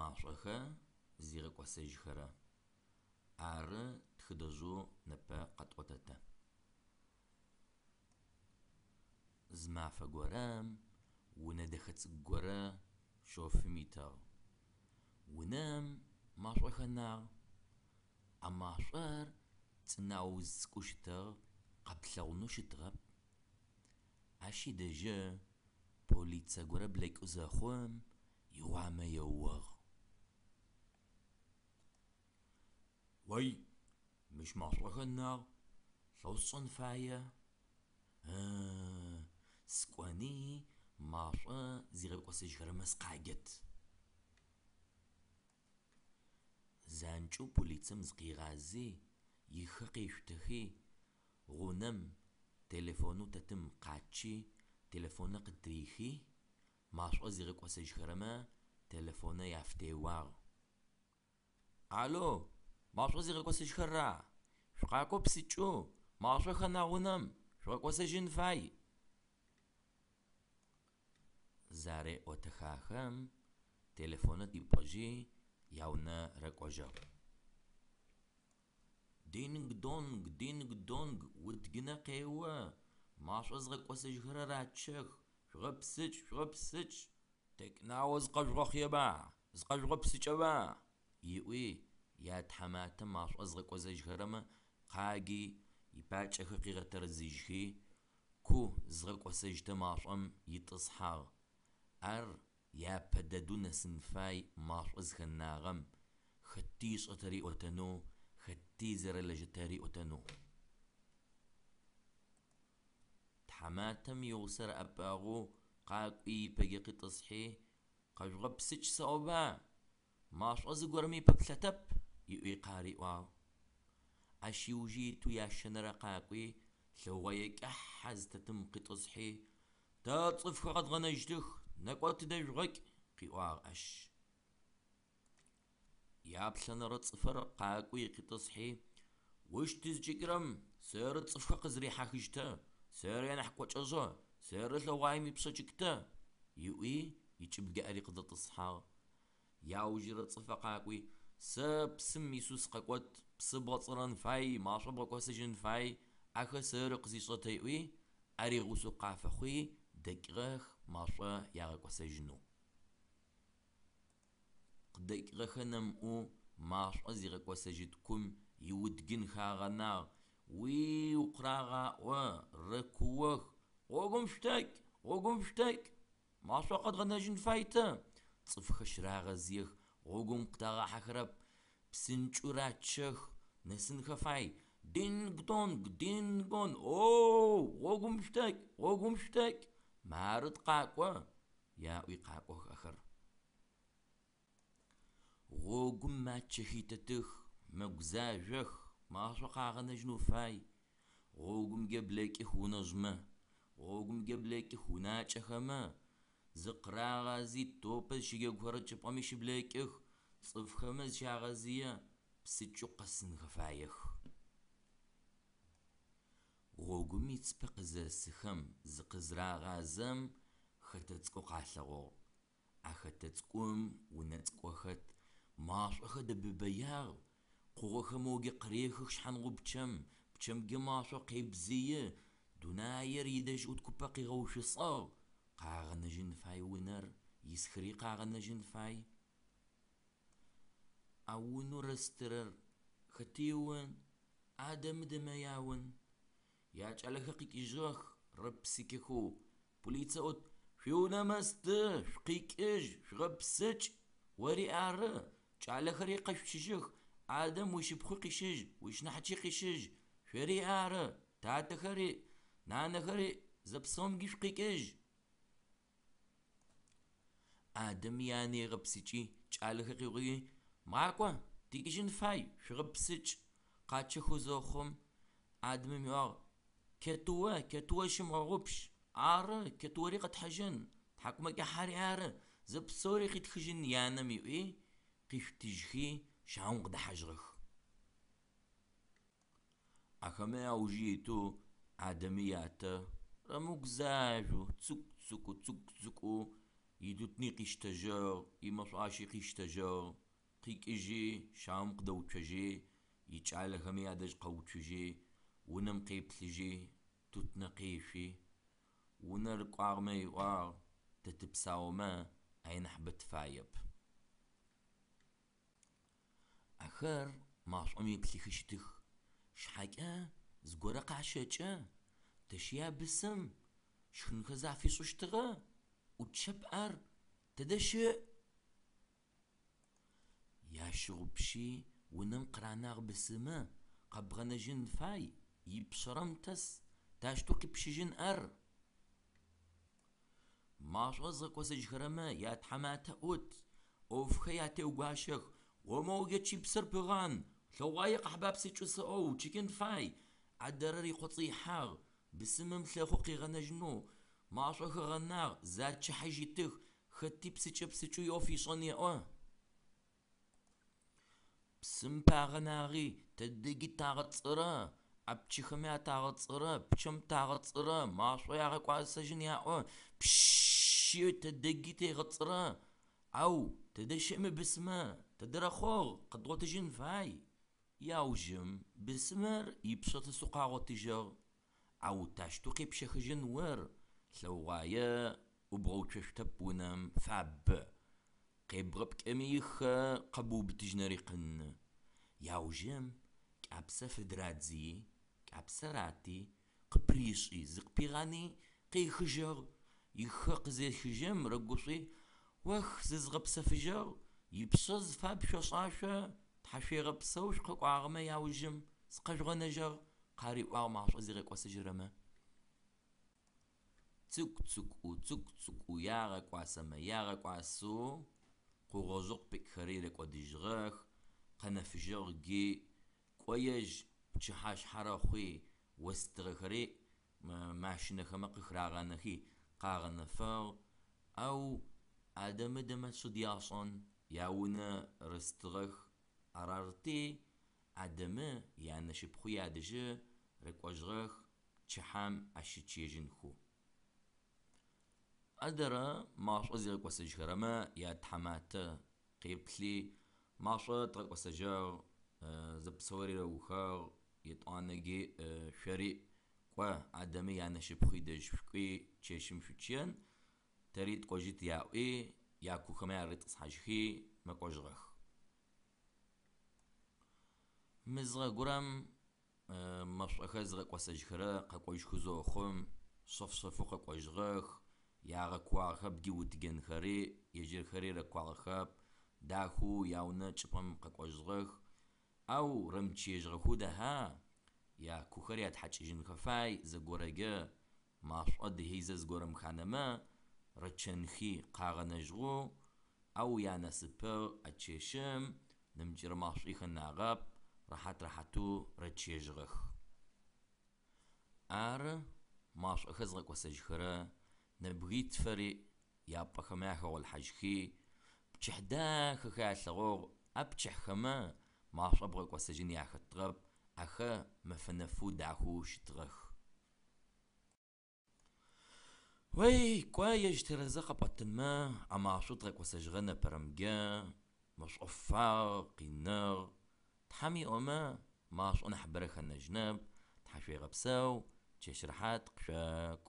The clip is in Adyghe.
Машӏохэр зигъэкӏосэжьхэрэ. Ары тхыдэжъэу непэ къэтӏотэтэ. Зы мафэ горэм унэ дэхэ цӏыкӏу горэ шъофым итыгъ. Унэм машӏо хэнагъ. А машӏор цӏынауз цӏыкӏоу щытыгъ, къэплъэгъунэу щытыгъэп. Ащ ыдэжьы полицэ горэ блэкӏэу зэхъум игъуамэ еуагъ. Уэй, мыщ машӏо хэнагъ, лъэу сшӏэн фае. Ы-ы, сыкӏони машӏо зигъэкӏосэжьхэрэмэ сыкъаджэт. Занкӏэу полицэм зыкъигъази, ихэ къешъутэхи, гъунэм телефонэу тэтым къачи, телефоныр къытырихи, машӏо зигъэкӏосэжьхэрэмэ телефоныр яфытеуагъ. Алло, машӏо зигъэкӏосэжьхэра? Шъукъакӏо псынкӏэу, машӏо хэнагъ унэм, шъугъэкӏосэжьын фай. Зареӏотэхахэм телефоныр дипӏэжьи яунэ рэкӏожьыгъ. Динг-донг, динг-донг, утгынэ къео, машӏо зыгъэкӏосэжьхэрэр ачъэх, шъугъэпсыкӏ, шъугъэпсыкӏ, тӏэкӏу нао зыкъэжъугъэхъыеба, зыкъэжъугъэпсыкӏэба, ыӏуи ятхьаматэ машӏо зыгъэкӏосэжьхэрэмэ къаджи, ипакӏэхэр къигъэтэрэзыжьхи, ку зыгъэкӏосэжьтэ машӏом итӏысхьагъ. Ар япэ дэдэу нэсын фай машӏо зыхэнагъэм, хэти ишӏэтэ риӏотэнэу, хэти зэрэлэжьэтэ риӏотэнэу. Тхьаматэм игъусэр ӏэпыӏэгъоу къакӏуи ыпэкӏэ къитӏысхьи, къэжъугъэпсыкӏ сэӏоба, машӏо зыгорэми пэплъэтэп, ыӏуи къариӏуагъ. Ащ ыужы итэу ящэнэрэ къакӏуи, лъэгъое кӏыхьэ зытетым къитӏысхьи, тэ цӏыфхэр къэдгъэнэжьытых, нэкӏо тыдэжъугъэкӏ, къыӏуагъ ащ. Яплӏэнэрэ цӏыфыр къакӏуи къитӏысхьи, ощ тызкӏикӏырэм сэры цӏыфхэр къызрихьахыщтэ, сэры анахь кӏочӏэжъэ, сэры лъэгъуаем ипшъэкӏыктэ, ыӏуи ыкӏыбкӏэ ари къыдэтӏысхьагъ. Яужырэ цӏыфыр къакӏуи, сэ псым Исус къэкӏот, псы бгъэцӏырэн фай, машӏо бгъэкӏосэжьын фай, ахэр сэры къызишӏэтэ ыӏуи, ари гъусэу къафэхъуи дэкӏыгъэх машӏо ягъэкӏосэжьынэу. Къыдэкӏыгъэхэ нэмыӏэу машӏо зигъэкӏосэжьыт кум иутгын хагъэнагъ, уиу къырагъаӏо, рэкуох, гъогум шъутэкӏ, гъогум шъутэкӏ, машӏо къэдгъэнэжьын фай тэ. Цӏыфхэр щырагъэзыех, гъогум къыдагъахьэхэрэп, псынкӏэу рачэх, нэсынхэ фай. Динг-донг, динг-донг, оу, гъогум шъутэкӏ, гъогум шъутэкӏ, мары тыкъакӏо, яӏуи къакӏох ахэр. Гъогум мачэхи тэтых, мэгузажъох, машӏо къагъэнэжьынэу фай. Гъогумкӏэ блэкӏых унэжъмэ, гъогумкӏэ блэкӏых унакӏэхэмэ, зыкъырагъази топэ зыщыджэгухэрэ чӏыпӏэми щыблэкӏых, цӏыфхэмэ зыщагъэзые, псынкӏэу къэсынхэ фаех. Гъогум ицыпэ къызэсыхэм зыкъызырагъазэм хэтэ цӏыкӏу къалъэгъугъ. А хэтэ цӏыкӏум унэ цӏыкӏу хэт, машӏохэр дэбыбэягъ, къугъэхэр моукӏэ къырехых шъхьангъупчъэм, пчъэмкӏэ машӏо къебзые, дунаир идэжь ӏут купэ къигъэушъуцӏыгъ. Къагъэнэжьын фай унэр, исхэри къагъэнэжьын фай. А унэу рэстырэр хэты иун? Адэ мыдэмэ яун. Якӏалэхэр къикӏыжьыгъэх, рэпсыкӏэхэу. Полицэ ӏут, шъуиунэ мэсты, шъукъикӏыжь, шъугъэпсыкӏ, ори ары, кӏалэхэри къэшъущыжьых, Адэм уишыпхъуи къищыжь, уишнахьыкӏи къищыжь, шъори ары, татэхэри, нанэхэри, зэпсэумкӏи шъукъикӏыжь. Адэм янэ ыгъэпсыкӏи, кӏалэхэр къеугъуи, макӏо, тикӏыжьын фай, шъугъэпсыкӏ. Къачъэхэу зэхъум, Адэмым ыӏуагъ, чэтыо, чэтыо зыщымыгъэгъупш, ары, чэтыори къэтхьыжьын, тхьакӏумэкӏыхьэри ары, зэпсэури къитхыжьын янэм ыӏуи, къишъутыжьхи, щагум къыдэхьажьыгъэх. Ахэмэ яужы итэу Адэмы ятэ рэмыгузажъоу цӏыкӏу-цӏыкӏу, цӏыкӏу-цӏыкӏоу. Итутыни къиштэжьыгъ, имэшӏуащи къиштэжьыгъ, къикӏыжьи, щагум къыдэуцожьи, икӏалэхэми адэжь къэуцужьи, унэм къеплъыжьи, тутынэ къешъуи, унэ рыкӏуагъэмэ ыӏуагъ: Тэ тыпсаумэ, ай нахьыбэ тыфаеп. Ахэр машӏом еплъыхи щытых шъхьакӏэ, зыгорэ къащэкӏэ. Тэ щыӏа бысым? Шхынхэр зафишӏыщтыгъэ. Ӏутщэп ар. Тыдэ щыӏ? Ящыгъупши унэм къыранагъ бысымы, къэбгъэнэжьын фай, ипшъэрэм тэс, тащтэу къипщыжьын ар? Машӏо зыгъэкӏосэжьхэрэмэ ятхьаматэ ӏут, ӏофхэр ятеугуащэх: О моугэ чипсыр пыгъан, Лъэгъуае къэхьба псыкӏэу сэӏо, учъыкӏын фай. Адэрэр икъоцӏы ихьагъ, бысымым лъэхъу къигъэнэжьынэу, машӏо хэгъэнагъ, зачъыхьажь итых, хэти псыкӏэ-псыкӏэу иӏоф ышӏэн еӏо. Псым пагъэнагъи, тэдэгий тагъэцӏырэ, апчыхэми атагъэцӏырэ, пчъэм тагъэцӏырэ, машӏо ягъэкӏуасэжьын яӏо, пшщы тэдэгий тегъэцӏырэ. Ау тэдэ щыӏ мы бысымэ, тэдэ рэхъугъ, къэдгъотыжьын фай. Яужым бысымэр ипшъэ тесэу къагъотыжьыгъ. Ау тащтэу къепщэхыжьын ор, лъэгъуае ӏубгъэуцошъутэп унэм, фабэ. Къебгъэпкӏэми ихэ къэбыубытыжьынэри къины. Яужым кӏапсэ фыдырадзи, кӏапсэ рати, къыпыришӏи, зыкъыпигъани къехыжьыгъ. Ихэ къызехыжьым рэгушӏуи: Ох, зызгъэпсэфыжьыгъ, ипшъэ зыфаб шъошӏа шъо, тхьашъуегъэпсэу шъукъэкӏуагъэмэ яужым сыкъэжъугъэнэжьыгъ, къариӏуагъ машӏо зигъэкӏосэжьырэмэ. Цӏыкӏу-цӏыкӏу, цӏыкӏу-цӏыкӏу ягъэкӏуасэмэ ягъэкӏуасэу къугъэжъэу къыпыкӏхэри рэкӏодыжьыгъэх, къэнэфыжьыгъ джи кӏо ежь пчыхьашъхьэ рэхъуи остыгъэхэри машинэхэмэ къыхырагъанэхи къагъэнэфыгъ. Ау адэ-мыдэмэ шъыд яшӏэн, яунэ рыстыгъэх. Арарти Адэмы янэшыпхъуи ядэжьы рэкӏожьыгъэх пчыхьэм ащычъыежьынхэу. Адэрэ машӏо зигъэкӏосэжьхэрэмэ ятхьаматэ къеплъи, машӏо дгъэкӏосэжьыгъ, зэпсэури рэухыгъ, етӏуанэги шъори кӏо Адэмы янэшыпхъуи дэжь шъукӏуи чэщым шъучъыен, тэри тыкӏожьыт яӏуи, якухэмэ арытӏысхьажьхи мэкӏожьыгъэх. Мызыгъэгурэм мэшӏохэр зыгъэкӏосэжьхэрэ къэкӏожьхэ зохъум, шъэф-шъэфэу къэкӏожьыгъэх, ягъэкуагъэхэп джы утыгэнхэри, ежьырхэри рэкуагъэхэп, дахэу яунэ чӏыпӏэм къэкӏожьыгъэх. Ау рэмычъыежьыгъэхэу дэха, якухэр ятхьакӏыжьынхэ фай, зэгорэкӏэ машӏо дыхьизэ зыгорэм ханэмэ, рэчъэнхи къагъэнэжьыгъэу, ау янасыпыгъ а чэщым нэмыкӏырэ машӏуи хэнагъэп, рэхьат-рэхьатэу рэчъыежьыгъэх. Ары машӏохэр зыгъэкӏосэжьхэрэ нэбгыритфэри япӏэхэмэ ахэгъолъхьажьхи, пчыхь дахэхэр алъэгъугъ, а пчыхьхэмэ машӏо бгъэкӏосэжьын яхэтыгъэп, ахэр мэфэ нэфэу дахэу щытыгъэх. Уэй, кӏо ежь тэрэзэ къэпӏэтынмэ, а машӏоу дгъэкӏосэжьыгъэ непэрэмкӏэ мэшӏофагъ, къиныгъ. Тхьэм иӏомэ, машӏо нахьыбэрэ хэнэжьынэп, тхьашъуегъэпсэу, чэщ рэхьат къышъокӏу.